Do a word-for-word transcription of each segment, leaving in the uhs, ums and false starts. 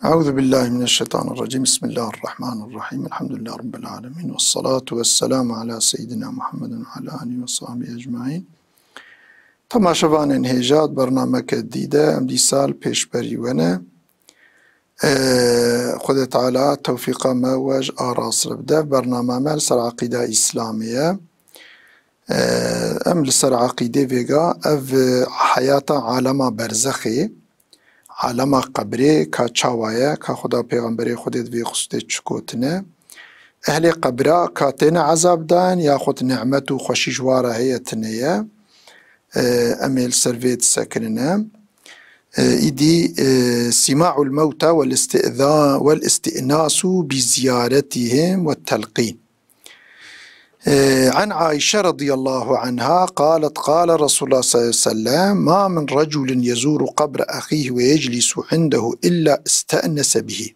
أعوذ بالله من الشيطان الرجيم. بسم الله الرحمن الرحيم. الحمد لله رب العالمين. والصلاة والسلام على سيدنا محمد وعلى آله وصحبه أجمعين. Temaşevanên hêja, di bernameke dî de em dîsal pêşberî we ne. Ee, Xwedê Teala tewfîqa me we ji arast re bide. Bernama me li ser eqîda Îslamê ye. Ee, em li ser eqîdê vêga, ev, e, heyata alema berzexê, alema qebrê ka çawa ye, ka Xweda pêxemberê Xwedê di vê xusûsê çi gotine. Ehlê qebra ka têne ezab dan, yaxud nîmet û xweşî ji wa re heye tune ye. E, em ê li ser vê disekinine. E, îdî, e, سماع الموتى والاستئذان والاستئناس بزيارتهم والتلقين. E, عن عائشة رضي الله عنها قالت: قال رسول الله صلى الله عليه وسلم: ما من رجل يزور قبر أخيه ويجلس عنده إلا استأنس به.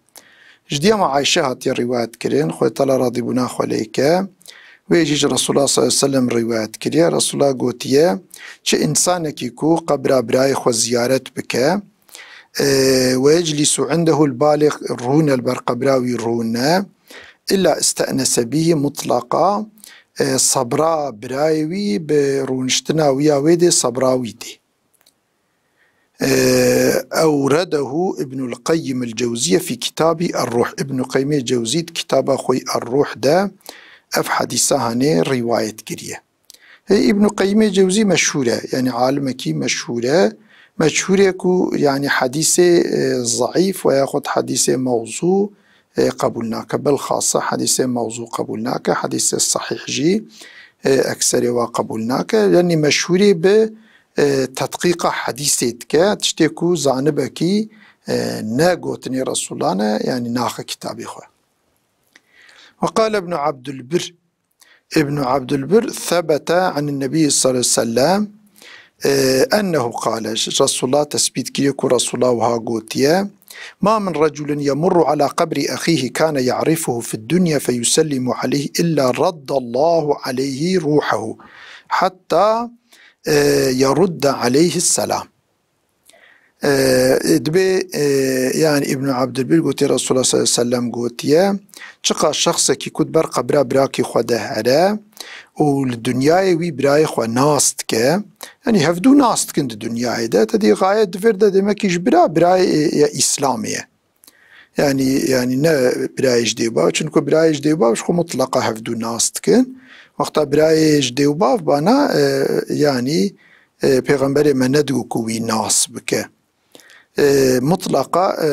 Ji diyama Ayşe hatiye rîwayet kirin, Xwedê Teala radîbûna xwe lê ke. Wê jî ji Resulullah sallallahu aleyhi ve sellem rîwayet kiriye. Resulullah gotiye, çi însanekî ku qebra birayê xwe ziyaret bike, e, ويجلس عنده, li balê rûne, li ber qebra wî rûne, إلا استأنس به, mutlaqa, e, sebra birayê wî bi rûniştina wî ya wê dê sebra wî dê. E, أورده ابن القيم الجوزية في كتابه الروح. Îbn Qeyyimê Cewzî di kitaba xwe Er-Ruh de ev hedîsa hanê rîwayet kiriye. E, Îbn Qeyyimê Cewzî meşhûr e, yanî alimekî meşhûr e. Meşhûr e ku, yanî, hedîsê, e, zeîf veya xwe hedîsê mewzû, e, qebûl nake. Bilxasa hedîsê mewzû qebûl nake, hedîsê sehîh jî, e, ekserê wa qebûl nake. Yanî meşhûrî bi, e, tedqîqa hedîsê dike, tiştê ku zanibekî, e, ne gotinê Resulullah ne, yanî naxe kitabê xwe. وقال ابن عبد البر. Îbn Abdulbir, ثبت عن النبي صلى الله عليه وسلم, e, أنه قال, Resulullah tesbît kiriye ku Resulullah wiha gotiye, ما من رجل يمر على قبر أخيه كان يعرفه في الدنيا فيسلم عليه إلا رد الله عليه روحه حتى, e, يرد عليه السلام. E, dibê, e, yanî Îbn Abdulbir gotiye, Resulullah sallallahu aleyhi ve sellem gotiye, çiqa şexsekî ku di ber qebra birakî xwe de here û li dinyayê wî birayê xwe nas dike, yanî hevdû nas dikin di dinyayê de, te dî xayet di vir de demekî ji bira, birayê, e, ya Îslamê ye. Yanî, yanî ne birayê ji dê û bav, çunku birayê ji dê û bav ji xwe mutlaqa hevdû nas dikin. Wexta birayê ji dê û bav bana, e, yanî, e, Pêxemberê me nedigo ku wî nas bike. E, mutlaqa, e,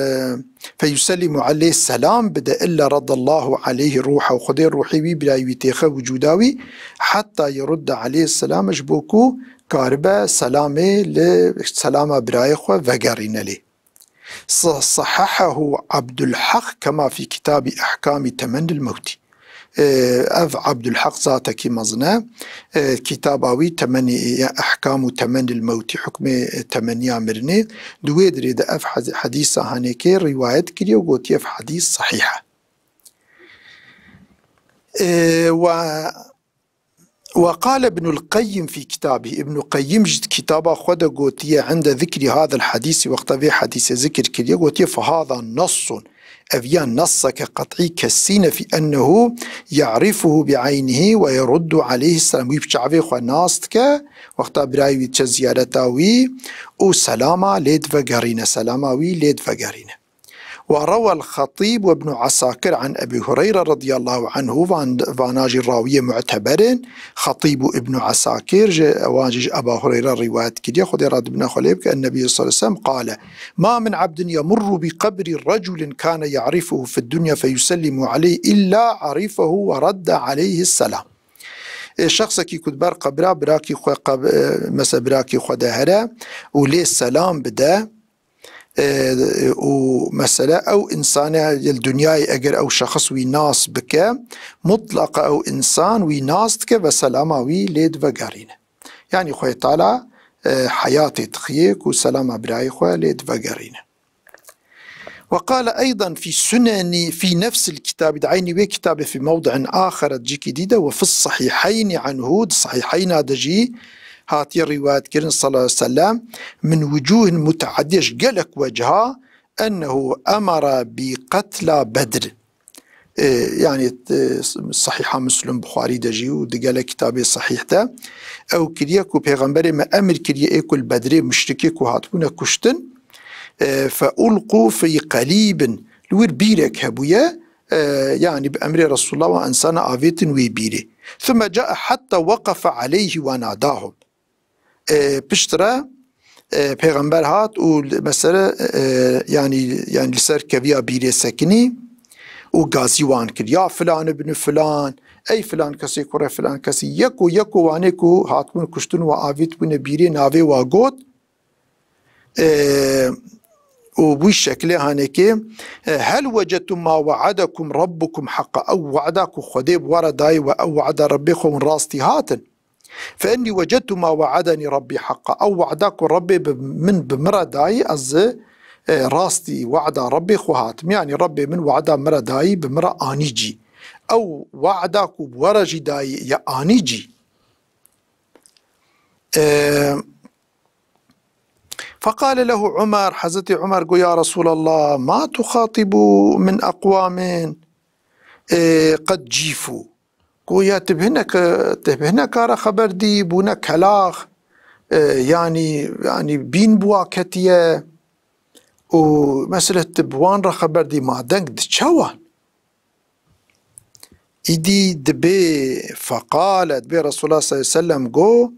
فيسلم عليه, selam bide, إلا رد الله عليه روحه, Xwedê ruhê wî, birayê wî têxe wicûda wî, حتى يرد عليه السلام, ji bo ku karibe selamê li, selama birayê xwe vegerîne lê. ص-، صححه عبد الحق كما في كتاب أحكام تمني الموت. E, ev Abdulhaq zatekî mezin e. E, kitaba wî Temenî, ya Ehkamu Temenîl Mewtî, hukmê, e, temeniya mirinê. Di wê dirê de ev hed-, hedîsa hanêkê rîwayet kiriye û gotiye ev hedîs sehîh e. E, we وقال ابن القيم في كتابه, Îbn Qeyyim jî di kitaba xwe de gotiye, عند ذكر هذا الحديث, wexta vê hedîsê zikir kiriye, gotiye, فهذا نص, ev ya naseke qet'î kesî ne, في أنه يعرفه بعينه ويرد عليه السلام. Wî bi çavê xwe nas dike, wexta birayê wî diçe ziyareta wî û selama lê divegerîne, selama wî lê divegerîne. وروى الخطيب وابن عساكر عن أبي هريرة رضي الله عنه, van, vana jî rawiyê muteber in, Xetîb û Îbn Esakir ji, wan jî ji Eba Hureyre rîwayet kiriye, Xwedê radibine xwe lê bike, النبي صلى الله عليه وسلم قال: ما من عبد يمر بقبر رجل كان يعرفه في الدنيا فيسلم عليه إلا عرفه ورد عليه السلام. E, şexsekî ku di ber qebra birakî xwe qeb-, e, mesela birakî xwe de here û lê selam bide, E, û mesele ew însane li dinyayê eger ew şexs wî nas bike, mutlaqa ew însan wî nas dike ve selama wî lê divegerîne. Yanî Xwedê Teala, e, heyatê dixiyê ku selama birayê xwe lê divegerîne. وقال أيضا في سنن، في نفس الكتاب, di eynî wê kitabê, في موضع آخر, cîkî dî de, وفي الصحيحين عنه, di Sahîheyna de jî hatiye rîwayet kirin, sallallahu aleyhi ve sellem, من وجوه متعددة, ji gelek weciha, أنه أمر بقتلى بدر. E, yani, e, Sahiha Müslim, Buxarî de jî û di gelek kitabê sahîh de ew kiriye ku Pêxemberê me emir kiriye ê ku li Bedrê muşrikê ku hatibûne kuştin, e, فألقوا في قليب, li wir bîrek hebûye, e, yani bi emrê Resulullah û insana avêtin wê bîrê. ثم جاء حتى وقف عليه وناداهم. E, piştre, e, Pêxember hat û li, mesele, e, yani, yani li ser keviya bîrê sekinî û gazî wan kir. Ya filan ibn filan, ey filan kesê kurê filan kesî. Yeko, yeko wanê ku hatibûn kuştin û avêt bûne bîrê navê wa got. E, û bu şeklê hanekê, e, "Hel wecedtum ma we'adekum rabbukum haqqa." Ew wa'da ku Xwedê bi we re dayî we ew wa'da Rebbê xwe hûn rastî hatin. "Fe innî wecedtu ma we'adenî Rabbî haqqa." Ew wa'da ku Rebbê bi min, bi min re dayî, ez, e, rastî wa'da Rebbê xwe hatim. Yanî Rebbê min wa'da min re dayî, bi min re anî cî. Ew wa'da ku bi we re jî dayî, ya anî cî. E, فقال له عمر, Hezretî Umer got, "Ya Resulallah, ma tuxatibu min aqwamin, e, qed cîfû." Goya tu bi hineke, tu bi hineka re xeber dî, bûne kelax, e, yanî, yanî bîn bi wa ketiye û mesele tu bi wan re xeber dî, ma deng diçe wan? Îdî dibê, feqale, dibê Resulullah sallallahu aleyhi ve sellem got,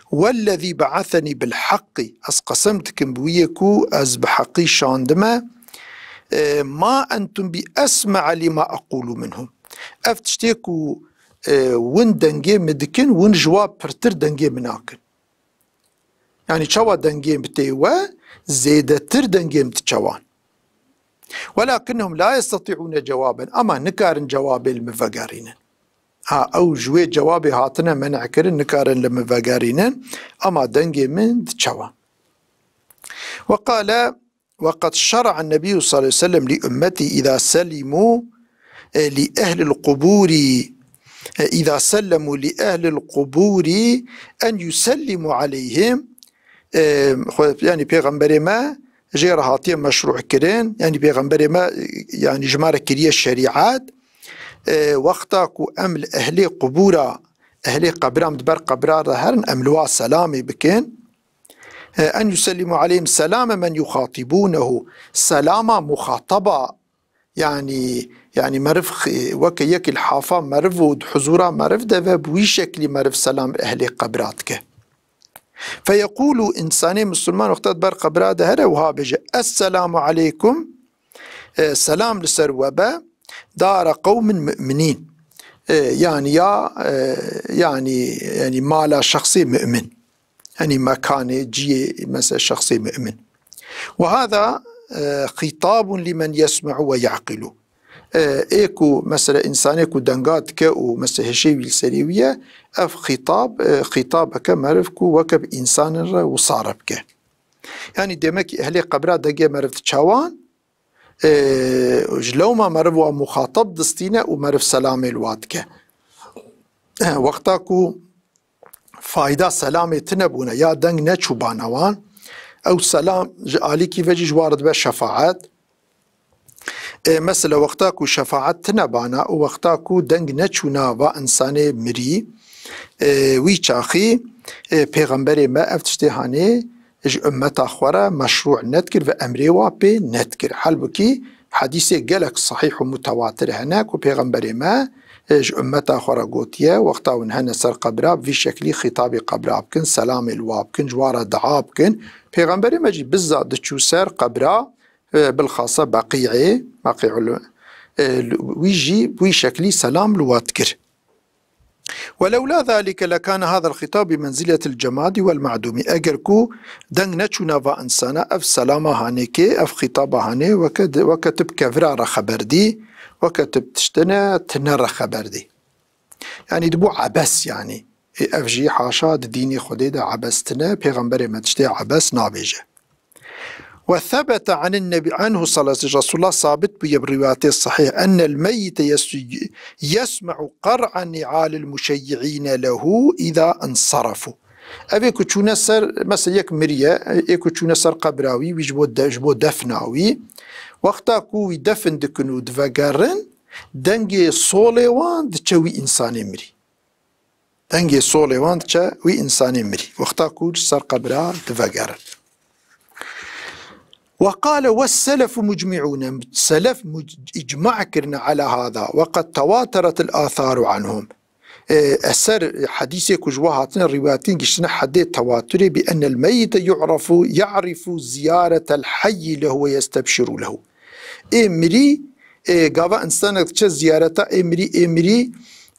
"Wellezî be'asenî bil haqqî", ez qesem dikim bi wî yê ku ez bi heqî şandime, e, "ma entum bi esme'a lima aqulu minhum." Ev tiştê ku, e, win dengê min dikin, win ji wa pirtir dengê min nakin. Yani çawa dengê min tê we, zêdetir dengê min diçe wan. "Welakinnehum la yesteti'ûne cewaben", ama nikarin cewabê li min vegerînin. Ha, ew ji wê cewabê hatine men'kirin, nikarin li min vegerînin, ama dengê min diçe wan. Ve qale, "Ve qed şere'en Nebiyyû sallallahu aleyhi ve sellem li ümmeti iza sellimu, e, li ehlil quburi, e, iza sellemu li ehlil quburi en yusellimu aleyhim." E, xwe, yani Pêxemberê me jê re hatiye meşrû kirin, yani Pêxemberê me, yani ji me re kiriye şerîet. E, wexta ku em li ehlê qubûra, ehlê qebran di ber qebra de herin, em li wa selamê bikin. E, en yusellimu aleyhim selame men yuxatibûnehu. Selama muxataba, yani, yani meriv xi-, weke yek ilhafa meriv û di huzûra meriv de ve bi wî şeklî meriv selam ehlê qebra dike. Feyeqûlu, însanê misilman wexta di ber qebra de here wiha bêje, "Esselamu aleykum, e, selam li ser we be, dara qewmin mu'minîn." E, yani ya, e, yani, yani mala şexsê mu'min. Yanî mekanê, ciyê, mesela şexsê mu'min. Ve hada, e, xîtabun limen yesme'u ve ya'qilu. E, ê ku, mesela, însanê ku denga dike û, mesela, hişê wî li serê wî ye, ev xîtab, e, xîtabeke meriv ku weke bi însanin re wisa re bike. Yanî demek ki ehlê qebra dengê meriv diçe wan, e, ji lewma meriv wa muxatab distîne û meriv selamê li wa dike. E, wexta ku fayda selamê tine bûne ya deng neçûbana wan, ew selam ji alîkî ve jî ji wa re dibe şefaet. E, mesela wexta ku şefaet tine bana û wexta ku deng neçûna va însanê mirî, e, wî çaxî, e, Pêxemberê me ev tiştê hanê ji ummeta xwe re meşrû nedikir ve emrê wa pê nedikir. Halbukî hedîsê gelek sahîh û mutewatir hene ku Pêxemberê me, e, ji ummeta xwe re gotiye, wexta hûn hene ser qebra, bi vî şeklî xîtabê qebra bikin, selamê li wa bikin, ji wa re dua bikin. Pêxemberê me jî bizza diçû ser qebra, e, bilxasa Beqî'ê, Beqî'ul, e, wî jî bi wî şeklî selam li wa dikir. ولولا ذلك لكان هذا الخطاب بمنزلة الجماد والمعدوم. Eger ku deng neçûna va însana, ev selama hanê kê, ev xîtaba hanê, weke di, weke tu bi kevira re xeber dî, weke tu bi tiştine tine re xeber dî. Yanî dibû ebes yanî. Ê, ev jî haşa di dînê Xwedê de ebes tine, Pêxemberê me tiştê ebes nabêje. Ve sebete anin nebi anhu sallallahu aleyhi ve sellem, Resulullah sabit bûye bi rivayetê sahih, ennel meyyite yes-, yesme'u qar'a ni'alil muşeyyi'ine lehu iza insarafu. Ev ê ku çûne ser, mesela yek miriye, ê ku çûne ser qebra wî, wî ji bo de-, ji bo defna wî, wexta ku wî defin dikin û divegerin, dengê solê wan diçe wî însanê mirî. Dengê solê wan diçe wî însanê mirî. Wexta ku ji ser qebra divegerin. وقال والسلف مجمعون، selef muc-, îcma kirine على هذا، وقد تواترت الآثار عنهم. E, eser, hadîsê ku ji we hatine rîwayetên giştine hedê tewaturê, بأن الميت يعرف، يعرف زيارة الحي له ويستبشر له. Ê mirî, e, gava însanek diçe ziyareta ê mirî, ê mirî,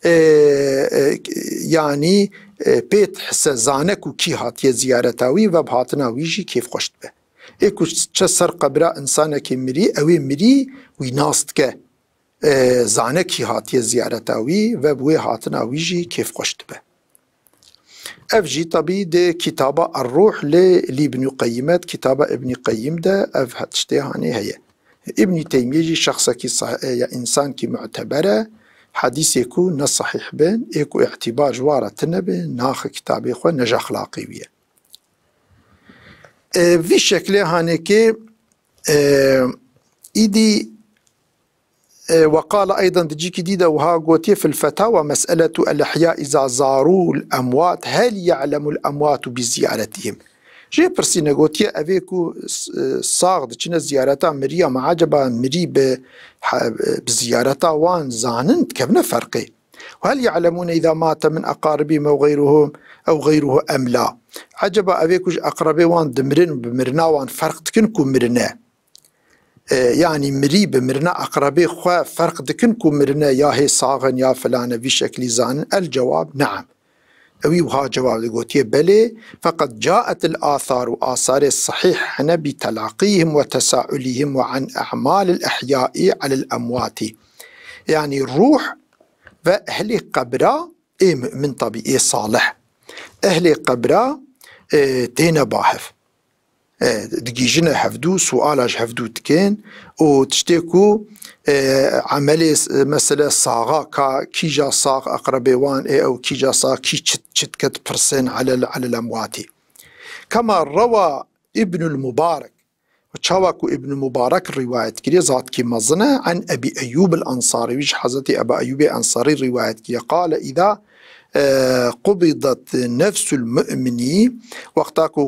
e, e, yanî, e, pê dihise, zane ku kî hatiye ziyareta wî ve bi hatina wî jî kêfxweş dibe. Ê ku çe ser qebra însanekî mirî, ew ê mirî wî nas dike, e, zane kî hatiye ziyareta wî ve bi wê hatina wî jî kêfxweş dibe. Ev jî tebî di kitaba Er-Ruh li, li Îbnî Qeyîm e, kitaba Îbnî Qeyîm de ev he-, tiştê hanê heye. Îbnî Teymîye jî şexsekî sah-, e, ya însankî muteber e, hedîsê ku ne sehîh bin, ê ku îtîbar ji wa re tine bin, naxe kitabê xwe, ne ji exlaqê wî ye. E, vî şeklê hanekê, e, îdî E, وقال أيضا, di cîkî dî de wiha gotiye, في الفتاوى مسألة الأحياء إذا زاروا الأموات هل يعلم الأموات بزيارتهم؟ Jê pirsîne, gotiye, evê ku s-, e, sax diçine ziyareta miriya, me eceba mirî bi, ha, bi ziyareta wan zanin, dikevine ferqê. وهل يعلمون إذا مات من أقاربهم أو غيرهم أو غيره أم لا؟ Eceba evê ku ji eqrebê wan dimirin, bi mirina wan ferq dikin ku mirine? E, yanî mirî bi mirina eqrebê xwe ferq dikin ku mirine ya hê sax in ya filan e, vî şeklî zanin? El cewab, neam. Ewî wiha cewab digotiye, belê, فقد جاءت الآثار, asarê sehîh hene, بتلاقيهم وتساؤلهم عن أعمال الأحياء على الأموات. Yanî ruh ve ehlê qebra, ê mu'min tabî, ê salih, ehlê qebra, e, têne ba hev. E, digihîjine hevdû, suala ji hevdû dikin û tiştê ku, e, emelê s-, mesele saxa ka kîja sax eqrebê wan ê ew kîja sax kî çi, çi dike dipirsin alel, alel emwatî. Kema rewa Îbnul Mubarek, çawa ku Îbnul Mubarek rîwayet kiriye, zatkî mezin e, an Ebî Eyyûb el Ensarî, wî ji Hezretî Ebû Eyyûbê Ensarî rîwayet kiriye. Qale, îda e, qubidat nefsul mu'minî, wexta ku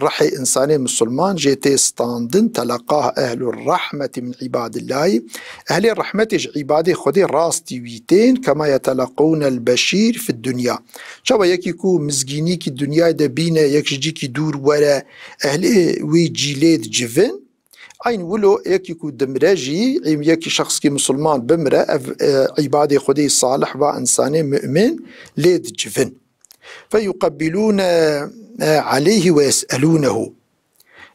rihê însanê misilman jê tê standin, telaqah ehlu rahmetî min îbadillahî, ehlê rehmetê ji îbadê Xwedê rastî wî tên, kema yeteleqûnel beşîr fid dunya. Çawa yekî ku mizgînîkî dinyayê de bîne, yek ji cîkî dûr were, ehlê wî cî lê dicivin, Eyn wilo yekî ku dimire jî, yekî şexskî misilman bimire, ev, e, îbadê Xwedê salih va însanê mu'min lê dicivin. Fe yuqebbilûne, e, aleyhi ve yes'elûnehu.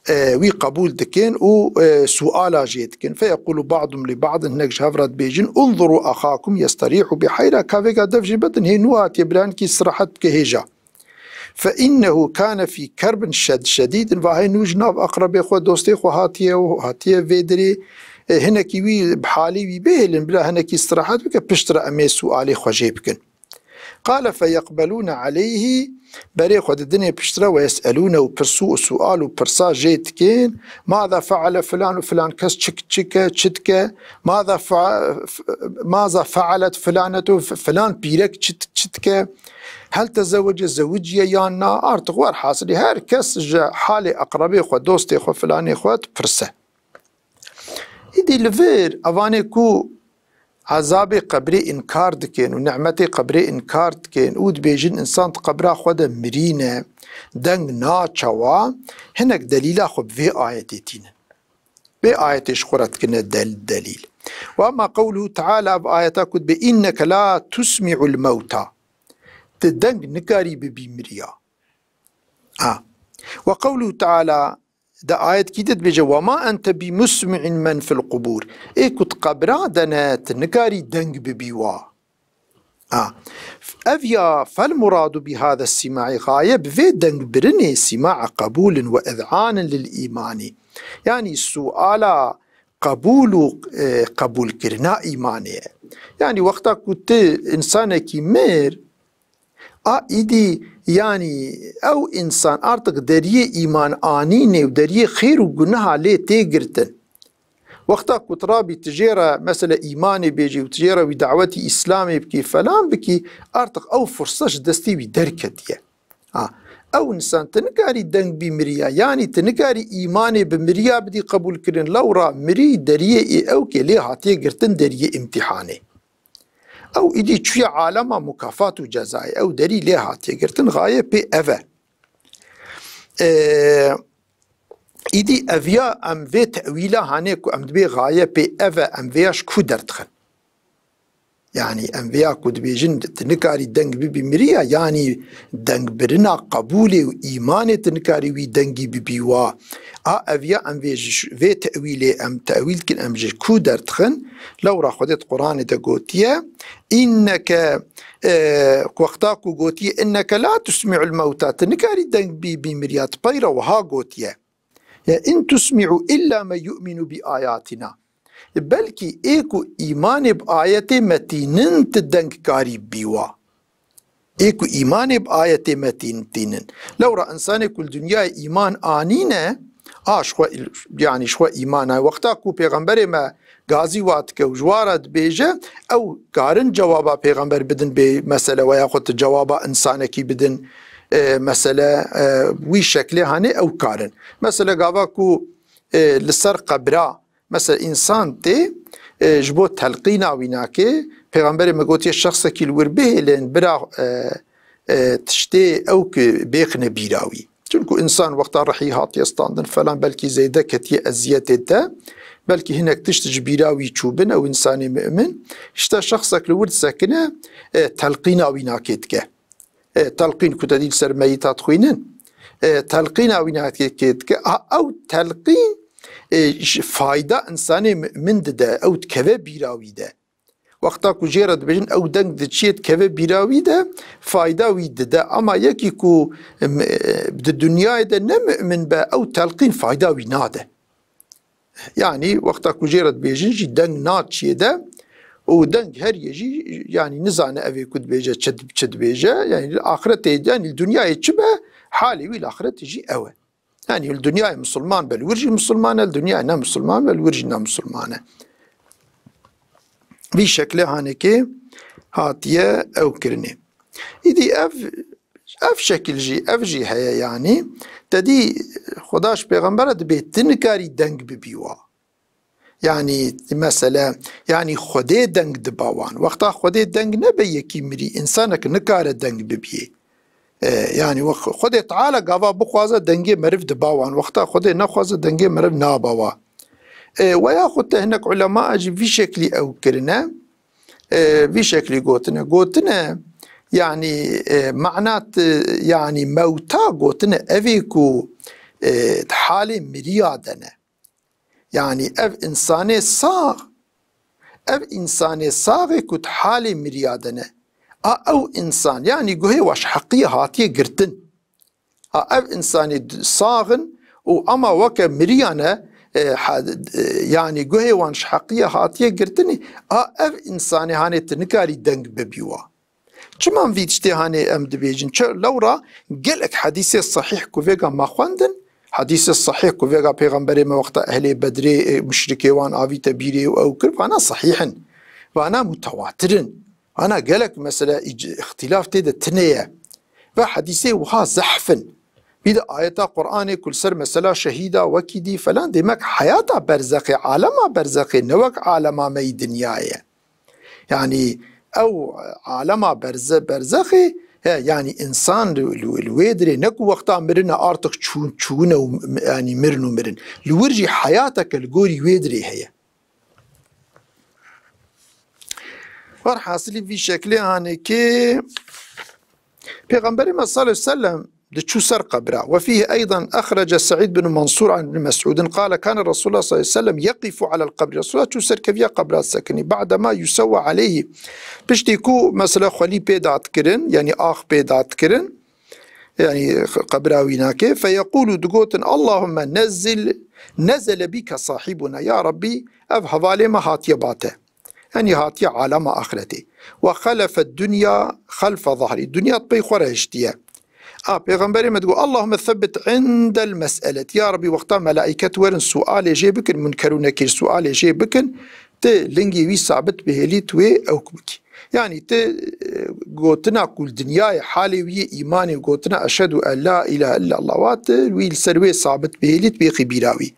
E, wî qebûl dikin û, e, suala jê dikin. Fe yeqûlu ba'dum li ba'din, hinek ji hev re dibêjin, unzuru axakum yesterîhu bi heyra, ka vêga dev jê bidin, hê nû hatiye, bira hinkî istirahet bike hêja. Fe innehu kane fî kerbin şed-, şedîdin, va hey nû ji nav eqrebê xwe, dostê xwe hatiye û hatiye vê dirê, e, hinekî wî bi halê wî bihêlin, bila hinekî istirahat bike, piştre em ê sualê xwe jê bikin. Qale fe yeqbelûne aleyhî, berê xwe didinê piştre, we yes'elûne û pirsû û sual û pirsa jê dikin, maza feale filan û filan kes çi, çi ke, çi dike, maza fe-, f-, maza fealet filanetu, f-, filan pîrek çi, çi dike, hel tezewece zewiciye yan na, artık werhasilî her kes ji halê eqrebê xwe, dostê xwe, filanê xwe dipirse. Îdî li vir evanê ku ezabê qebrê înkar dikin û nimetê qebrê înkar dikin û dibêjin însan di qebra xwe de mirîne, deng naçe wa, hinek delîla xwe bi vê ayetê tînin. Vê ayetê ji xwe re dikine del-, delîl. Ve emma qewluhu teala, ev ayeta ku dibê, "Inneke la tusmi'ul mewta." Tu deng nikarî bibî miriya. Ha. Ve qewluhu teala, di ayetkî de dibêje, "Ve ma ente bi musmi'in men fil qubur." Ê ku di qebra de ne, tu nikarî deng bibî wa. Ha. Ev ya, "Fel muradu bi hada sima'î", gaye bi vê deng birinê sima'a qebûlin ve iz'anin lil îmanî. Yanî suala qebûl û, e, qebûlkirina îmanê ye. Yanî wexta ku tu însanekî mir, A îdî, yanî ew însan artık deriyê îman anînê û deriyê xêr û gunaha lê tê girtin. Wexta ku tu rabî tu jê re mesela îmanê bêjî û tu jê re wî dawetî Îslamê bikî, felan bikî, artık ew firse ji destê wî derketiye. Ha, ew însan tu nikarî deng bî miriya, yanî tu nikarî îmanê bi miriya bidî qebûl kirin, lewra mirî deriyê ê ew kê lê hatiye girtin deriyê îmtîhanê. Ew îdî çûye alema mukafat û cezayê. Ew derî lê hatiye girtin, xaye pê ev e. Ee, îdî ev ya em vê tewîla hanê ku em dibê xaye pê ev e, em vê ya ji ku derdixin? Yanî em vê ya ku dibêjin tu nikarî deng bibî miriya, yanî dengbirina qebûlê û îmanê tu nikarî wî dengî bibî wa. A ev ya em vê ji vê tewîlê em tewîl dikin, em ji ku derdixin? Lewra Xwedê di Quranê de gotiye, înneke, e, wexta ku gotiye, "Inneke la tusmi'ul mewta", tu nikarî deng bî, bî miriya, tu peyra wiha gotiye. Ya, "In tusmi'u illa men yu'minu bi ayatina." Belkî ê ku îmanê bi ayetê me tînin tu deng karî bî wa. Ê ku îmanê bi ayetê me tîn-, tînin. Lewra însanê ku li dinyayê îman anîne, a ji xwe, yanî ji xwe îman a. Wexta ku pêxemberê me gazî wa dike û ji wa re dibêje, ew karin cewaba pêxember bidin bê mesele we, yaxud cewaba însanekî bidin, e, mesele, e, wî şeklê hanê ew karin. Mesele gava ku, e, li ser qebra, mesela însan tê, e, ji bo telqîna wî nake, pêxemberê me gotiye, şexsekî li wir bihêlên bira, e, e, tiştê ew ki bêxine bîra wî. Çunku însan wexta rihî hatiye standin falan, belkî zêde ketiye eziyetê te, belkî hinek tişt ji bîra wî çûbin, ew însanê mu'min, işte şexsek li wir disekine, e, telqîna wî nakê dike. E, telqîn ku te dî li ser meyîta dixwînin, e, telqîna wî nakê dike. A, ew telqîn, e, ji fayda însanê mu'min dide, ew dikeve bîra wî de. Wexta ku jê re dibêjin, ew deng diçiyê dikeve bîra wî de, fayda wî dide. Ama yekî ku, em, e, di dinyayê de ne mu'min be, ew telqîn fayda wî nade. Yanî wexta ku jê re dibêjin jî deng naçiyê de û deng heriyê jî, yanî nizane ev ê ku dibêje çi, çi dibêje. Yanî li axretê, yanî li dinyayê çi be, halê wî li axretê jî ew e. Yanî li dinyayê misilman be, li wir jî misilman e, li dinyayê ne misilman be, li wir jî ne misilman e. Vî şeklê hanekê hatiye ew kirinê. Îdî ev, ev şekil jî, ev jî heye yanî. Te dî Xuda ji pêxembera dibê, tu nikarî deng bibî wa. Yanî mesele, yanî Xwedê deng diba wan. Wexta Xwedê deng nebe yekî mirî, însanek nikare deng bibiyê. E, yanî wex-, Xwedê Teala gava bixwaze dengê meriv diba wan. Wexta Xwedê nexwaze dengê meriv naba wa. E, we yaxud te hinek ulema jî vî şeklî ew kirine. E, vî şeklî gotine. Gotine, yanî, e, mana t-, yanî mewta gotine, evê ku, e, di halê miriya de ne. Yanî ev însanê sax, ev însanê saxê ku di halê miriya de ne. A ew însan, yanî guhê wa ji heqiyê hatiye girtin. A ev însanê d-, sax in û ema weke miriya ne, e, ha-, e, yanî guhê wan ji heqiyê hatiye girtinê, a ev însanê hanê tu nikarî deng bibî wa. Çima em vî tiştê hanê em dibêjin? Çi lewra gelek hedîsê sehîh ku vêga me xwendin, hedîsê sehîh ku vêga pêxemberê me wexta ehlê Bedrê, e, muşrikê wan avîte bîrê û ew kir, vana sehîh in. Vana mutewatir in. Ana gelek mesele îc-, îxtîlaf tê de tine ye. Ve hedîsê wiha zehf in. Vî de ayeta Qur'anê ku li ser mesela şehîda wekî dî falan, demek heyata berzexê, alema berzexê, ne wek alema me yî dinyayê ye. Yanî ew alema berze-, berzexê, he, yanî însan li, li, li wê dirê ne ku wexta mirine artık çû-, çûne û m-, yanî mirin û mirin. Li wir jî heyateke li gorî wê dirê heye. Werhasilî vî şeklê hanekê Pêxemberê me sallallahu aleyhi ve sellem diçû ser qebra. Ve fîhî eydan exrece Seîd bin Mansûr an Ibn Mesûdin qale kane Resulullah sallallahu aleyhi ve sellem yeqifu alel qebri. Resulullah çû ser keviya qebra sekinî. Ba'dema yusewwa aleyhi. Piştî ku mesela xwelî pê dat kirin, yanî ax pê dat kirin, yanî qebra wî nake. Feyeqûlu digotin, Allahümme nezzil, nezele bike sahibuna. Ya Rabbî, ev hevalê me hatiye ba te. Yanî hatiye alema axretê. Ve xelefed dunya xelfe zahrî. Dinya di pey xwe re hiştiye. A, Pêxemberê me digot, "Allahümme sebbit indel mes'elet." Ya Rabbi, wexta melaîket werin sualê jê bikin, Munker û Nekîr sualê jê bikin, tu lingê wî sabit bihêlî, tu wê ewk bikî. Yanî tu, e, gotina ku li dinyayê halê wî yê îmanê û gotina eşhedû en la îlahe illallah wa, tu wî li ser wê sabit bihêlî, tu bêxî bîra wî.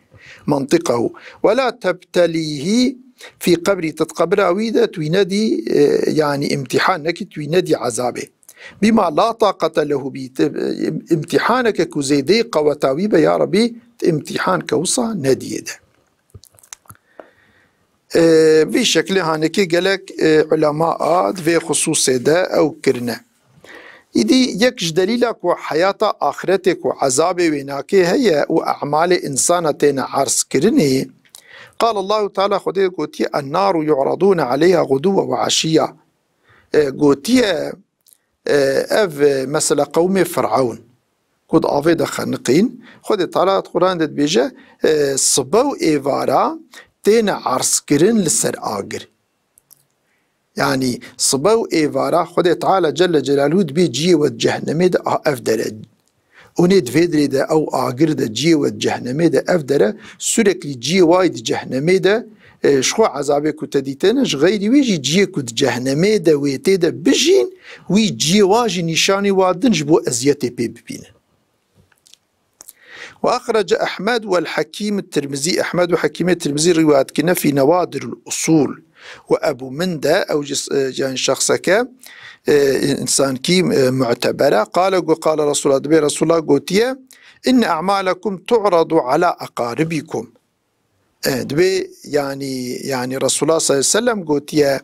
Mantiqehu. Ve la tebtelîhî fî qebrî, tu di qebra wî de tu wî nedî, e, yanî îmtîhan nekî, tu wî nedî ezabê. Bîma la taqete lehu bî, tu, e, îmtîhaneke ku zêdeyî qeweta wî be, ya Rebî, tu îmtîhanke wisa nediyê de. E, vî şeklê hanekê gelek, e, ulema a di vê xisûsê de ew kirine. Îdî yek ji delîla ku heyata axretê ku ezabê wê nakê heye û emalê însana têne erzkirinê, Qal Allahu Teala, Xwedê gotiye, "En-naru yu'radûne aleyha xuduwwe ve eşiyya." E, gotiye, e, ev, e, mesela qewmê Firavun ku di avê de xeniqîn, Xwedê Teala di Quran de dibêje, e, sibe û êvara têne erzkirin li ser agir. Yanî sibe û êvara Xwedê Teala Celle Celaluhu dibê ciyê we di cehennemê de, a, ev dere. Û nê di vê dirê de ew agir de ciyê we di cehennemê de, ev dere, sureklî ciyê wayî di cehennemê de, e, ji xwe ezabê ku te dîtene, ji xeyrî wê jî ciyê ku di cehennemê de wê tê de bijîn, wî ciyê wa jî nîşanî wa din ji bo eziyetê pê bibînin. Ve axrece Ehmed wel Hekîm Tirmizî. Ehmed û Hekîmê Tirmizî rîwayet kirine fî Newadirul Usul. Ve Ebu Minde, ew jî, e, yani şexseke, e, insankî, e, mu'tebere. Qale got, qale Resulullah, dibê Resulullah gotiye, "İnne a'malekum tu'radu ala aqaribikum." E, dibê yani, yani Resulullah sallallahu aleyhi ve sellem gotiye,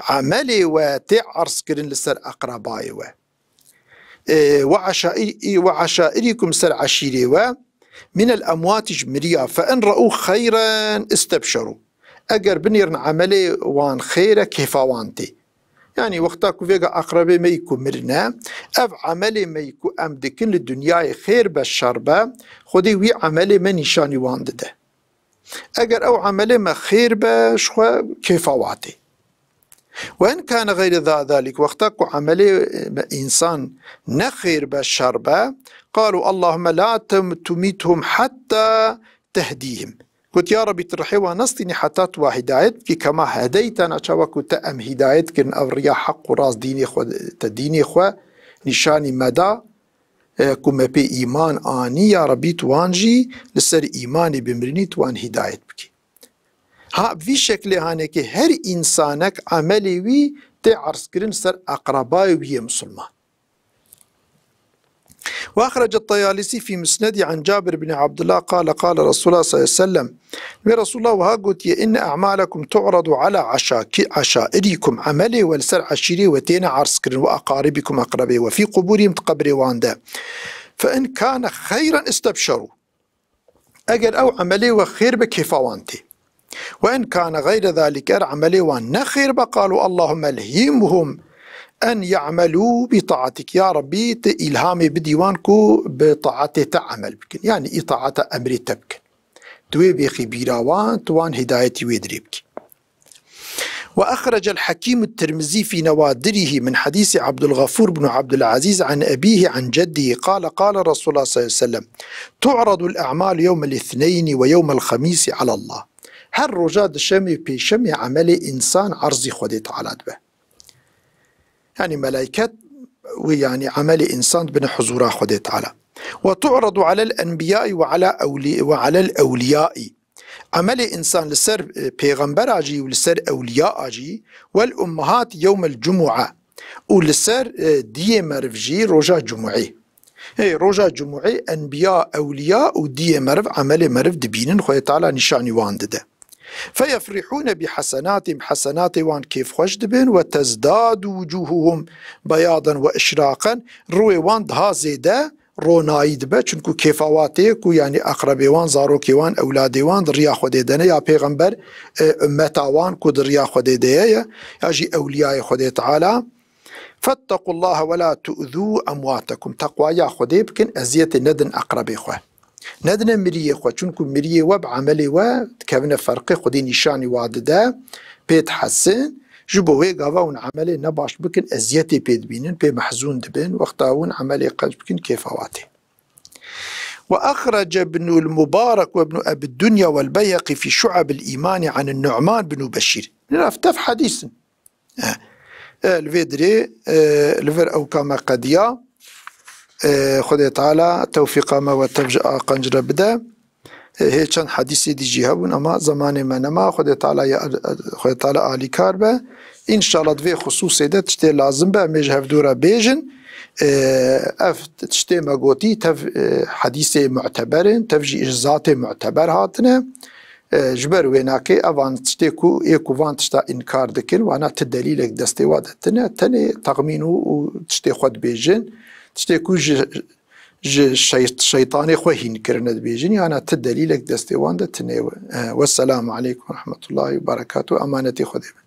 "Emelê we tê arz kirin li ser eqrebayê we." E, "Ve aşair-, ve aşairikum", ser eşîrê we, "minel emwatî ji miriya, fe in re'û xeyren istebşeru." Eger binêrin emelê wan xêr e, kêfa wan tê. Yanî wexta ku vêga eqrebê me yî ku mirine, ev emelê me yî ku em dikin li dinyayê xêr be şer be, Xwedê wî emelê me nîşanî wan dide. Eger ew emelê me xêr be, ji xwe kêfa wa tê. Ve in kane xeyre za zalik, wexta ku emelê me însan ne xêr be, şer be, qalu Allahümme la tem-, tumithum hatta tehdihim. Got, ya Rebî, tu rihê wan nestînî heta tu wa hidayet bikî, kema hedeytena, çawa ku te em hidayet kirin, ev riya heq û rast dînê xwe, te dînê xwe nîşanî me da, e, ku me pê îman anî, ya Rebî, tu wan jî li ser îmanê bimirinî, tu wan hidayet bikî. Ha, vî şeklê hanekê her însanek emelê wî tê erzkirin ser eqrebayê wî yê misilman. Ve axrece Tayalisi fî Musnedî an Cabir bin Abdullah qale, qale Resulullah sallallahu aleyhi ve sellem. Ve Resulullah wiha gotiye, "İnne a'malekum tu'radu ala aşaki-, aşairikum." Emelê we li ser eşîrê we têne erzkirin, "ve aqaribikum", eqrebê we, "fî quburihim", di qebrê wan de. "Fe in kane xeyren istebşeru." Eger ew emelê we xêr be, kêfa wan tê. "Ve in kane xeyre zalik", er emelê wan ne xêr be, qalu Allahümme elhimhum en ya'melu bi taatik. Ya Rebî, tu îlhamê bidî wan ku bi taatê te emel bikin. Yanî îtaata emrê te bikin. Tu wê bêxî bîra wan, tu wan hidayetî wê dirê bikî. Ve axrecel Hekîm Tirmizî fî Newadirihi min hedîsî Abdulgafur bin Abdulaziz an ebîhi an ceddîhi qale, qale Resulullah sallallahu aleyhi ve sellem, "Tu'radul a'malu yewmel ithneyni ve yewmel xemîsi alallah." Her roja dişemê, pêşemê emelê însan erzî Xwedê Teala dibe. Yanî melaiket wê, yanî emelê însan dibine huzura Xwedê Teala. "Ve tu'radu alel enbiyai ve ala ewli-, ve alel ewliyai." Emelê însan li ser, e, pêxembera jî û li ser ewliyaa jî, "Wel ummahat yewmel cumua." Û li ser, e, diyê meriv jî roja cumuê. Ê, roja cumuê enbiya, ewliya û diyê meriv emelê meriv dibînin, Xwedê Teala nîşanî wan dide. "Feyefrihûne bi hesenatihim", hesenatê wan kêfxweş dibin, "ve tezdadu wucuhuhum beyadan ve işraqen", rûyê wan daha zêde ronayî dibe, çunku kêfa wa tê ku, yanî, eqrebê wan, zarokê wan, ewladê wan di riya Xwedê de ne, ya pêxember, e, ummeta wan ku di riya Xwedê de ye, ya jî ewliyayê Xwedê Teala. "Fettequllaha ve la tu'zû emwatakum." Teqwaya Xwedê bikin, eziyetê nedin eqrebê xwe. Nedine miriyê xwe, çunku miriyê we bi emelê we dikevine ferqê, Xwedê nîşanî wa dide, pê dihesin, ji bo wê gava hûn emelê nebaş bikin, eziyetê pê dibînin, pê mehzûn dibin, wexta hûn emelê qenc bikin, kêfa wa tê. وأخرج ابن المبارك وابن أبي الدنيا والبيهقي في شعب الإيمان عن النعمان بن بشير. Nîra ev tev hedîs in. E, e, li vê dirê, e, li vir ew ka me qediya, e, Xwedê Teala tewfîqa me we tev ji a qenc re bide. E, hê çend hedîsê dî jî hebûn, ama zemanê me nema. Xwedê Teala ya, Xwedê Teala alîkar be. Înşallah di vê xisûsê de tiştê lazim be, em ê ji hevdû re bêjin. E, ev tiştê me gotî, tev, e, hedîsê muteber in, tev jî ji zatê muteber hatine. E, ji ber wê nakê evan tiştê ku ê ku van tişta înkar dikin, wana ti delîlek destê wa de tine, tenê texmîn û, û tiştê xwe dibêjin. Tiştê ku ji, ji şey-, şeytanê xwe hîn kirine dibêjin, yana ti delîlek destê wan de tine. E, Wesselamu aleykum ve rahmetullahi ve berekatuhu. Emanetê Xwedê be.